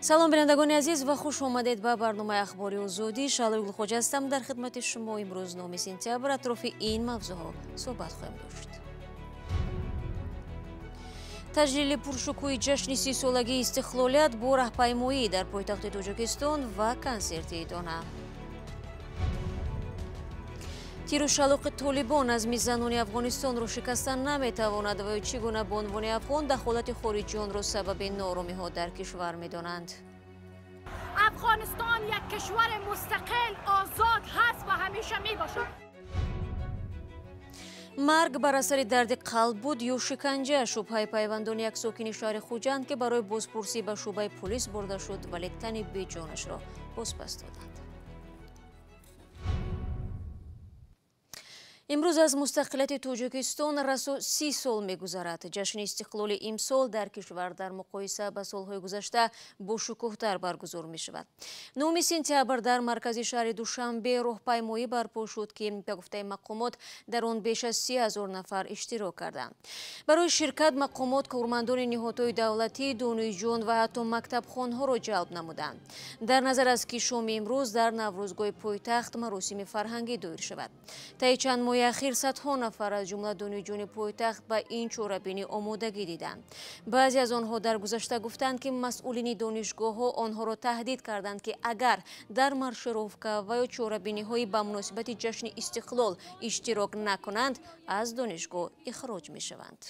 Салом бинандагони азиз ва хуш омадед ба барномаи ахбори Озодӣ. Шаҳлои Гулхоҷа ҳастам дар хидмати шумо. Имрӯз 9 сентябр атрофи ин мавзӯъҳо суҳбат хоҳем дошт. Таҷлили пуршукӯҳи ҷашни 30-солагии истиқлолият бо раҳпаймоӣ дар пойтахти Тоҷикистон ва консерти идона. Тиру шалоқи Толибон азми занони Афғонистонро шикаста наметавонад ва ё чӣ гуна бонвони афғон дахолати хориҷиёнро сабаби нооромиҳо дар кишвар медонанд. Афғонистон як кишвари мустақил, озод ҳаст ва ҳамеша мебошад. Марг бар асари дарди қалб буд ё шиканҷа? Шубҳаи пайвандони як сокини шаҳри Хуҷанд, ки барои бозпурсӣ ба шӯъбаи полис бурда шуд, вале тани беҷонашро бозпас доданд. Имрӯз аз мустақилияти Тоҷикистон расо 30 сол мегузарад. Ҷашни истиқлоли имсол дар кишвар дар муқоиса ба солҳои гузашта бошукӯҳтар баргузор мешавад. 9 сентябр дар маркази шаҳри Душанбе роҳпаймоӣ барпо шуд, ки ба гуфтаи мақомот дар он беш аз 30 ҳазор нафар иштирок карданд. Барои ширкат мақомот кормандони ниҳодҳои давлатӣ, донишҷӯён ва ҳатто мактабхонҳоро ҷалб намуданд. Дар назар аст, ки шоми имрӯз дар Наврӯзгоҳи пойтахт маросими фарҳангӣ доир шавад. Таи чанд моҳи ахир садҳо нафар аз ҷумла донишҷӯёни пойтахт ба ин чорабинӣ омодагӣ диданд. Баъзе аз онҳо дар гузашта гуфтанд, ки масъулини донишгоҳҳо онҳоро таҳдид карданд, ки агар дар маршировка ва ё чорабиниҳои ба муносибати ҷашни истиқлол иштирок накунанд, аз донишгоҳ ихроҷ мешаванд.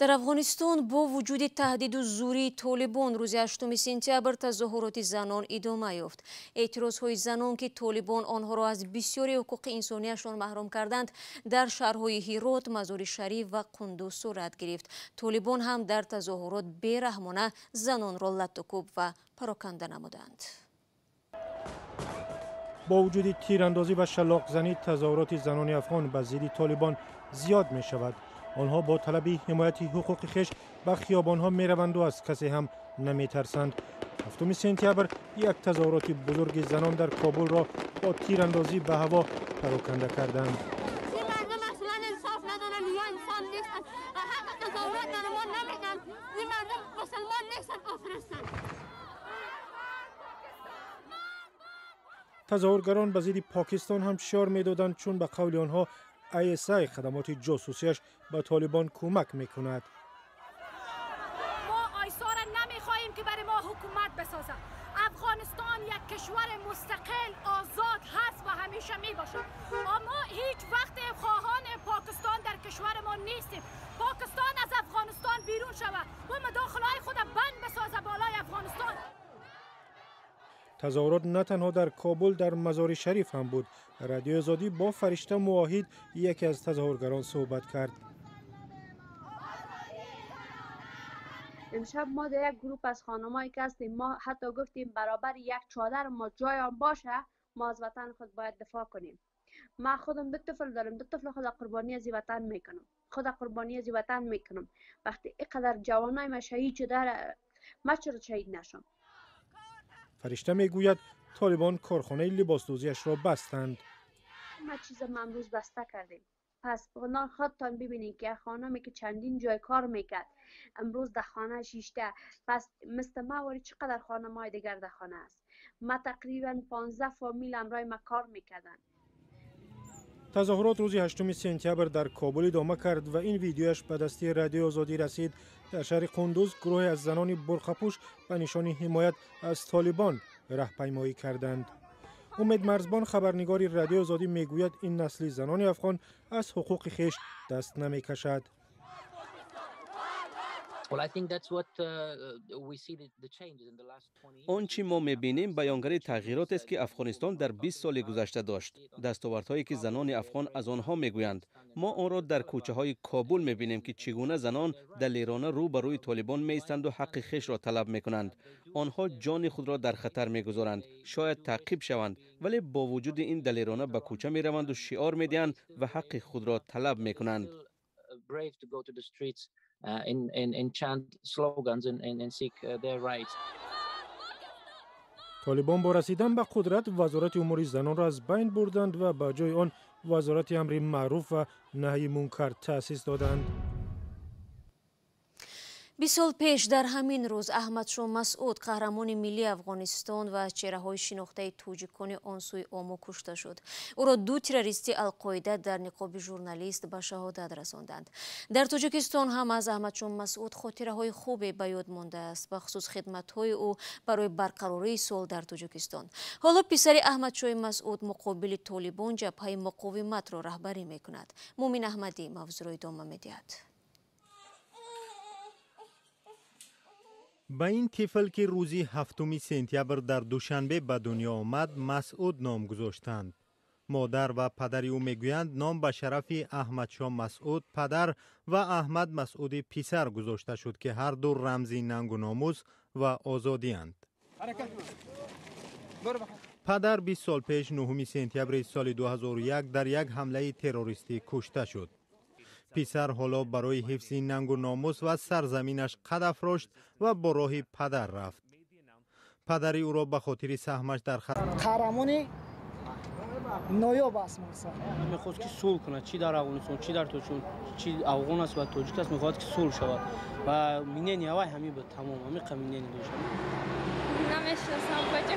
Дар Афғонистон бо вуҷуди таҳдиду зӯрии Толибон рӯзи 8 сентябр тазоҳуроти занон идома ёфт. Эътирозҳои занон, ки Толибон онҳоро аз бисёри ҳуқуқи инсонияшон маҳрум карданд, дар шаҳрҳои Ҳирот, Мазори Шариф ва Қундуз сурат гирифт. Толибон ҳам дар тазоҳурот бераҳмона занонро латтукӯб ва пароканда намуданд. Бо вуҷуди тирандозӣ ва шалоқзанӣ тазоҳуроти занони афғон ба зидди Толибон зиёд мешавад. Онҳо бо талаби ҳимояти ҳуқуқи хеш ба хиёбонҳо мераванду аз касе ҳам наметарсанд. 7 сентябр як тазоҳуроти бузурги занон дар Кобулро бо тирандозӣ ба ҳаво пароканда карданд. Тазоҳургарон ба зидди Покистон ҳам шиор медоданд, чун ба қавли онҳо ISI хадамоти ҷосусиаш ба Толибон кӯмак мекунад. Мо ISI-ро намехоҳем, ки барои мо ҳукумат бисозад. Афғонистон як кишвари мустақил, озод ҳаст ва ҳамеша мебошад. Мо ҳеҷ вақт хоҳони Покистон дар кишвари мо нестем. Покистон аз Афғонистон берун шавад ва мудохилаҳои худро банд бисозад болои Афғонистон. Тазоҳурот на танҳо дар Кобул, дар Мазори Шариф ҳам буд. Радиои Озодӣ бо Фаришта Муоҳид, яке аз тазоҳургарон, суҳбат кард. امشب ما در یک گروه از خانمایی که هستیم، ما حتی گفتیم برابر یک چادر ما جای باشه، ما از وطن خود باید دفاع کنیم. ما خودم 2 طفل دارم، 2 طفل خود قربانی از وطن میکنم، خود قربانی از وطن میکنم. وقتی اینقدر جوانای ما شهید شده، ما چرا شهید نشم؟ Фаришта мегӯяд, Толибон корхонаи либосдӯзиашро бастанд. ما چیز ما امروز بسته کردیم. پس خودتان ببینید که خانمی که چندین جای کار میکرد امروز در خانه شیشته. پس مثل ما واری چقدر خانمای دیگر در خانه است. ما تقریبا 15 فامیل امرای ما کار میکردن. Тазоҳурот рӯзи 8 сентябр дар Кобул идома кард ва ин видеояш ба дасти Радиои Озодӣ расид. Дар шаҳри Қундуз гурӯҳе аз занони бурқапӯш ба нишони ҳимоят аз Толибон раҳпаймоӣ карданд. Умед Марзбон, хабарнигори Радиои Озодӣ, мегӯяд, ин насли занони афғон аз ҳуқуқи хеш даст намекашад. Он чӣ мо мебинем, баёнгари тағйиротест, ки Афғонистон дар 20 соли гузашта дошт. Дастовардҳое, ки занони афғон аз онҳо мегӯянд. Мо онро дар кӯчаҳои Кобул мебинем, ки чӣ гуна занон далерона рӯ ба рӯи Толибон меистанду ҳаққи хешро талаб мекунанд. Онҳо ҷони худро дар хатар мегузоранд, шояд таъқиб шаванд, вале бо вуҷуди ин далерона ба кӯча мераванду шиор медиҳанд ва ҳаққи худро талаб мекунанд. Толибон бо расидан ба қудрат вазорати умури занонро аз байн бурданд ва ба ҷои он вазорати амри маъруф ва наҳйи мункар таъсис доданд. 20 сол пеш дар ҳамин рӯз Аҳмадшоҳ Масъуд, қаҳрамони миллии Афғонистон ва аз чеҳраҳои шинохтаи тоҷикони он сӯи Ому кушта шуд. Ӯро ду террористи Алқоида дар ниқоби журналист ба шаҳодат расонданд. Дар Тоҷикистон ҳам аз Аҳмадшоҳ Масъуд хотираҳои хубе ба ёд мондааст, бахусус хидматҳои ӯ барои барқарории сулҳ дар Тоҷикистон. Ҳоло писари Аҳмадшоҳи Масъуд муқобили Толибон ҷабҳаи муқовиматро раҳбарӣ мекунад. Мумин Аҳмадӣ мавзӯъро идома медиҳад. Ба ин тифл, ки рӯзи 7 сентябр дар Душанбе ба дунё омад, Масъуд ном гузоштанд. Модар ва падари ӯ мегӯянд, ном ба шарафи Аҳмадшоҳ Масъуд падар ва Аҳмад Масъуди писар гузошта шуд, ки ҳар ду рамзи нангу номус ва озодианд. Падар 20 сол пеш 9 сентябри соли 2001 дар як ҳамлаи террористӣ кушта шуд. Писар ҳоло барои ҳифзи нангу номус ва сарзаминаш қад афрошт ва бо роҳи падар рафт. Падари ӯро ба хотири саҳмаш дар қаҳрамони ноёб аст. Мехост, ки сулҳ кунад, чӣ дар Афғонистон, чӣ дар Тоҷикистон, чӣ афғон аст ва тоҷик аст, мехоҳад, ки сулҳ шавад ва мнение авай ҳамин буд, тамом, ҳамин қа мнение дошт. Намешиносам, бачи.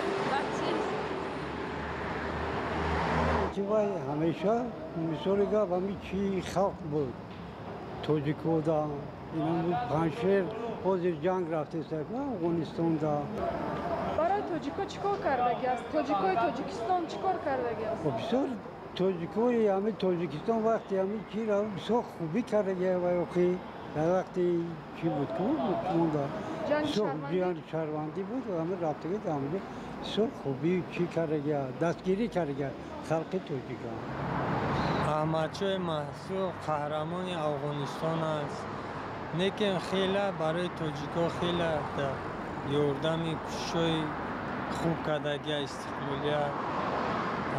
Вай ҳамеша мисоли гап ҳами чи халқ буд, тоҷикода инам буд, Панҷшер, ҳозир ҷанг рафтеста Афғонистонда. Барои тоҷико чӣ кор кардаги аст? Тоҷикои Тоҷикистон чӣ кор кардаги аст? Бисёр тоҷикои ҳами Тоҷикистон вақти ҳами чи бисёр хубӣ кардаги вай охи дар вақти чӣ буд ку монда ҷанги шаҳрвандӣ буд, ҳами рафтаги ҳамҷо бисёр хубӣ чӣ кардаги, дастгирӣ кардаги халқи тоҷикон. Аҳмадшоҳи Масъуд қаҳрамони Афғонистон аст, лекин хеле барои тоҷикҳо хеле ёрдами кӯшишҳои хуб кардагия истиқлолият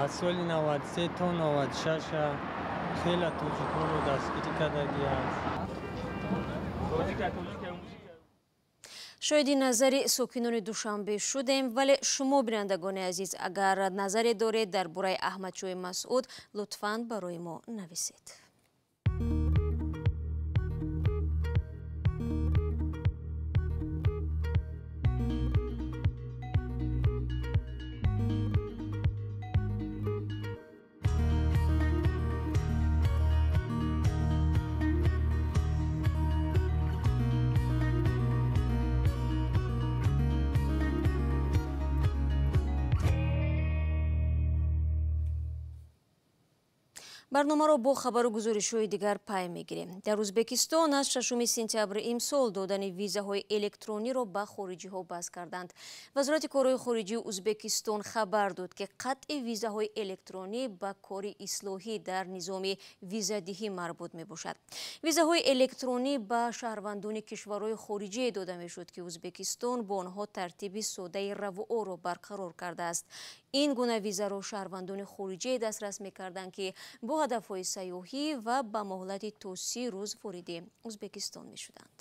аз соли 93 то 96 хеле тоҷикҳоро дастгирӣ кардагиаст. Шоҳиди назари сокинони Душанбе шудем, вале шумо, бинандагони азиз, агар назаре доред дар бораи Аҳмадшоҳи Масъуд, лутфан барои мо нависед. Барномаро бо хабару гузоришҳои дигар пай мегирем. Дар Ӯзбекистон аз 6 сентябри имсол додани визаҳои электрониро ба хориҷиҳо бас карданд. Вазорати корҳои хориҷии Ӯзбекистон хабар дод, ки қатъи визаҳои электронӣ ба кори ислоҳӣ дар низоми визадиҳӣ марбут мебошад. Визаҳои электронӣ ба шаҳрвандони кишварҳои хориҷие дода мешуд, ки Ӯзбекистон бо онҳо тартиби содаи равуоро барқарор кардааст. Ин гуна визаро шаҳрвандони хориҷие дастрас мекарданд, ки бо ҳадафҳои сайёҳӣ ва ба муҳлати то 30 рӯз вориди Ӯзбекистон мешуданд.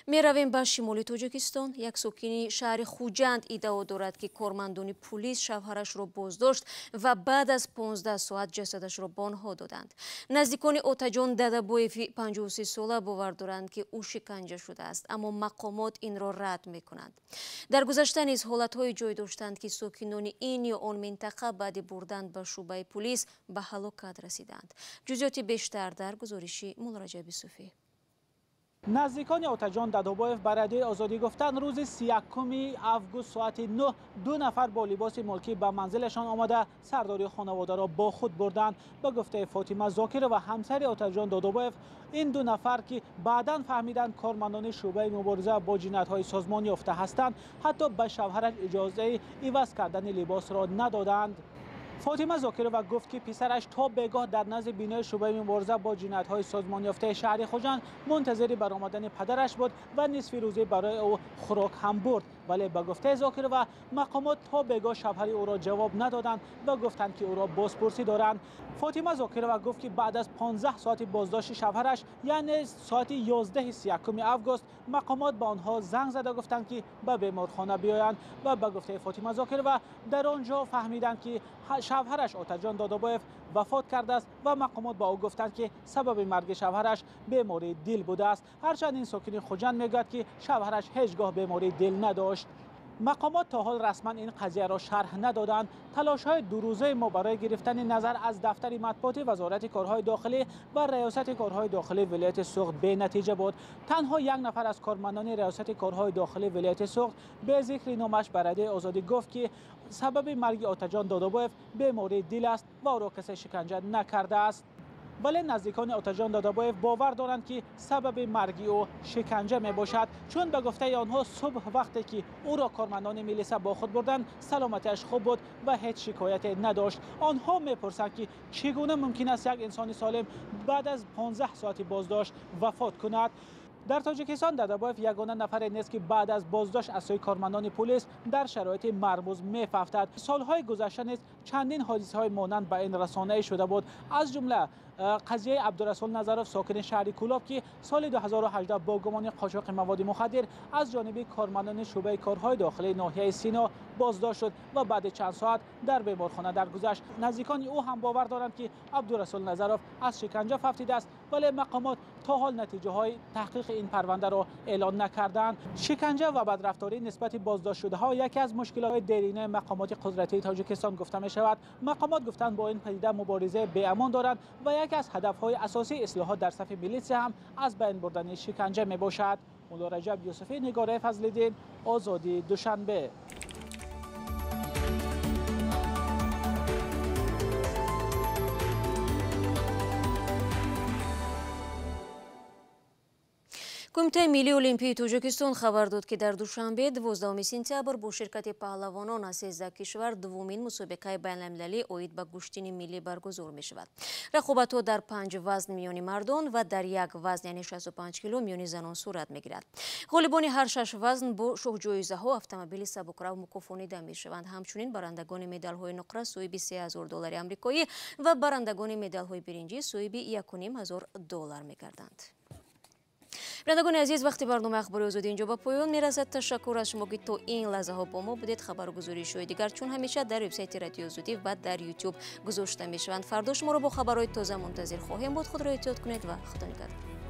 Меравем ба шимоли Тоҷикистон. Як сокини шаҳри Хуҷанд иддао дорад, ки кормандони пулис шавҳарашро боздошт ва баъд аз 15 соат ҷасадашро ба онҳо доданд. Наздикони Отаҷон Дадабоеви 53 сола бовар доранд, ки ӯ шиканҷа шудааст, аммо мақомот инро рад мекунанд. Дар гузашта низ ҳолатҳое ҷой доштанд, ки сокинони ин ё он минтақа баъди бурдан ба шӯъбаи пулис ба ҳалокат расиданд. Ҷузъиёти бештар дар гузориши Муллораҷаби Суфӣ. Наздикони Отаҷон Дадобоев ба Радиои Озодӣ гуфтанд, рӯзи 31 август соати 9 ду нафар бо либоси мулкӣ ба манзилашон омада сардори хонаводаро бо худ бурданд. Ба гуфтаи Фотима Зокирова, ҳамсари Отаҷон Додобоев, ин ду нафар, ки баъдан фаҳмиданд кормандони шӯъбаи мубориза бо ҷиноятҳои созмонёфта ҳастанд, ҳатто ба шавҳараш иҷозаи иваз кардани либосро надоданд. Фотима Зокирова гуфт, ки писараш то бегоҳ дар назди бинои шӯъбаи мубориза бо ҷиноятҳои созмонёфтаи шаҳри Хуҷанд мунтазири баромадани падараш буд ва нисфи рӯзӣ барои ӯ хӯрок ҳам бурд. Вале ба гуфтаи Зокирова, мақомот то бегоҳ шавҳари ӯро ҷавоб надоданд ва гуфтанд, ки ӯро бозпурсӣ доранд. Фотима Зокирова гуфт, ки баъд аз 15 соати боздошти шавҳараш, яъне соати 11 август, мақомот ба онҳо занг зада гуфтанд, ки ба беморхона биёянд ва ба гуфтаи Фотима Зокирова, дар он ҷо фаҳмиданд, ки шавҳараш Отаҷон Додобоев вафот кардааст ва мақомот ба ӯ гуфтанд, ки сабаби марги шавҳараш бемории дил будааст. Ҳарчанд ин сокини Хуҷанд мегӯяд, ки шавҳараш ҳеҷ гоҳ бемории дил надошт. Мақомот то ҳол расман ин қазияро шарҳ надоданд. Талошҳои дурӯзаи мо барои гирифтани назар аз дафтари матбуоти Вазорати корҳои дохилӣ ва Раёсати корҳои дохилии вилояти Суғд бенатиҷа буд. Танҳо як нафар аз кормандони Раёсати корҳои дохилии вилояти Суғд бе зикри номаш ба Радиои Озодӣ гуфт, ки сабаби марги Отаҷон Додобоев бемории дил аст ва ӯро касе шиканҷа накардааст. Вале наздикони Отаҷон Додобоев бовар доранд, ки сабаби марги ӯ шиканҷа мебошад, чун ба гуфтаи онҳо субҳ вақте ки ӯро кормандони милиса бо худ бурданд, саломатиаш хуб буд ва ҳеҷ шикояте надошт. Онҳо мепурсанд, ки чӣ гуна мумкин аст як инсони солим баъд аз 15 соати боздошт вафот кунад. Дар Тоҷикистон Додобоев ягона нафаре нест, ки баъд аз боздошт аз сӯи кормандони полис дар шароити мармуз мефавтад. Солҳои гузашта низ чандин ҳодисаҳои монанд ба ин расонаӣ шуда буд, аз ҷумла қазияи Абдурасул Назаров, сокини шаҳри Кӯлоб, ки соли 2018 бо гумони қочоқи маводи мухаддир аз ҷониби кормандони шӯъбаи корҳои дохилии ноҳияи Сино боздошт шуд ва баъди чанд соат дар беморхона даргузашт. Наздикони ӯ ҳам бовар доранд, ки Абдурасул Назаров аз шиканҷа фавтидааст, вале мақомот то ҳол натиҷаҳои таҳқиқи ин парвандаро эълон накарданд. Шиканҷа ва бадрафторӣ нисбати боздоштшудаҳо яке аз мушкилотҳои деринаи мақомоти қудратии Тоҷикистон гуфта мешавад. Мақомот гуфтанд, бо ин падида муборизаи беамон доранд ва яке аз ҳадафҳои асосии ислоҳот дар сафи милитсия ҳам аз байн бурдани шиканҷа мебошад. Мулло Раҷаб Юсуфӣ, Нигораи Фазлиддин, Озодӣ, Душанбе. Кумитаи миллии олимпии Тоҷикистон хабар дод, ки дар Душанбе 12 сентябр бо ширкати паҳлавонон аз 13 кишвар дуввумин мусобиқаи байналмилалӣ оид ба гӯштини миллӣ баргузор мешавад. Рақобатҳо дар 5 вазн миёни мардон ва дар як вазн, яъне 65 кило, миёни занон сурат мегирад. Ғолибони ҳар 6 вазн бо шоҳҷоизаҳо автомобили сабукрав мукофонида мешаванд. Ҳамчунин барандагони медалҳои нуқра соҳиби 3000 доллари амрикоӣ ва барандагони медалҳои биринҷӣ соҳиби 1500 доллар мегарданд. Бинандагони азиз, вақти барномаи Ахбори Озодӣ инҷо ба поён мерасад. Ташаккур аз шумо, ки то ин лаҳзаҳо бо мо будед. Хабару гузоришҳои дигар чун ҳамеша дар вебсайти Радиои Озодӣ ва дар Ютуб гузошта мешаванд. Фардо шуморо бо хабарҳои тоза мунтазир хоҳем буд. Худро эҳтиёт кунед ва Худо нигаҳдор.